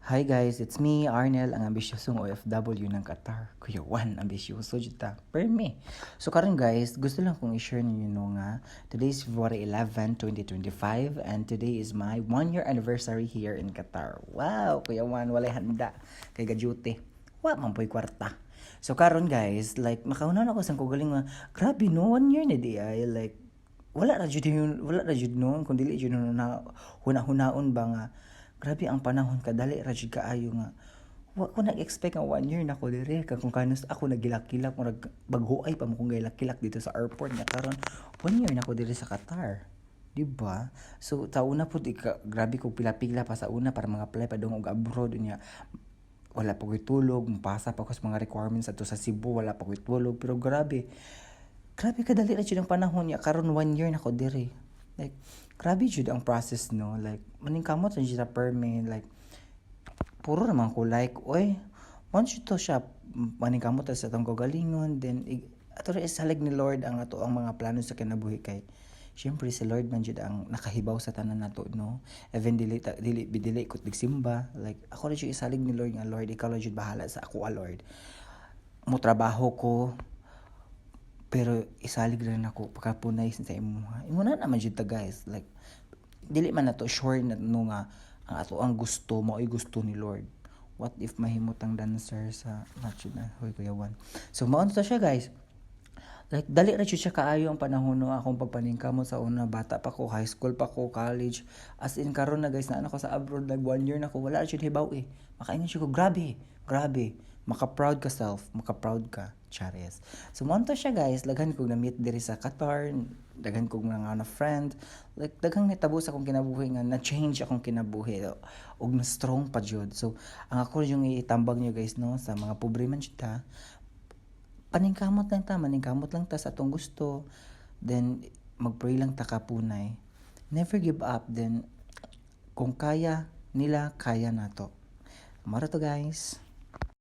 Hi guys, it's me, Arnel, ang ambisyosong OFW ng Qatar. Kuya Juan, ambisyoso jud ta. Permi. So karon guys, gusto lang kong i-share ninyo no nga today is February 11, 2025 and today is my 1 year anniversary here in Qatar. Wow, Kuya Juan, walay handa kay ga-duty. Wa man po'y kwarta. So karon guys, like makauna na ako sa kaugaling nga, grabe no, 1 year na diay, like wala ra jud yun, wala ra jud no, kung dili jud no na huna-hunaon ba nga grabe ang panahon, kadali ra jud kaayo nga wa ko nag-expect nga 1 year na ko dire ka kung kanus ako nagilak-kilak, murag baghoay pa mo kong gilak-kilak dito sa airport nga karon 1 year na ko dire sa Qatar, di ba? So sa una pud ika, grabe ko pila-pila pa sa una para mga apply pa dong og abroad. Unya wala pa ko'y tulog, pasa pa ko sa mga requirements ato sa Cebu, wala pa ko'y tulog. Pero grabe, grabe kadali ra jud ang panahon niya, karon 1 year na ko dire. Like grabe jud ang process no, like maningkamot ra jud sa permit, like puro naman ko like oy, once to siya maningkamot sa atong kaugalingon, then ato ra isalig ni Lord ang ato ang mga plano sa kinabuhi kay syempre si Lord man jud ang nakahibaw sa tanan nato no, even dili ta, dili dili ko nagsimba. Like ako ra jud isalig ni Lord nga, "Lord, ikaw ra jud bahala sa ako, Lord. Mo trabaho ko pero isalig rin ako pagkapunay sa imuha." Imo na naman jud ta guys, like dili man nato sure na no nga ang ato ang gusto mao'y gusto ni Lord. What if mahimutang dancer sa match na hoy, Kuya Juan? So mao to siya guys, like dali ra jud siya kaayo ang panahon no, akong pagpaningkamot sa una, bata pa ko, high school pa ko, college, as in karon na guys na ako sa abroad, like 1 year na ko, wala ra jud hibaw eh. Makaingon siya ko, grabe, grabe, maka-proud ka self, maka-proud ka. Charis. So mao to siya guys, daghan kog na-meet diri sa Qatar, daghan kog mga na friend, like daghang nitabo sa akong kinabuhi nga na-change akong kinabuhi ug na strong pa jud. So ang ako yung itambag niyo guys no, sa mga pobre man jud ta, paningkamot lang ta, maningkamot lang ta sa atong gusto. Then magpray lang ta kapunay. Never give up, then kung kaya nila, kaya nato. Mao ra to guys.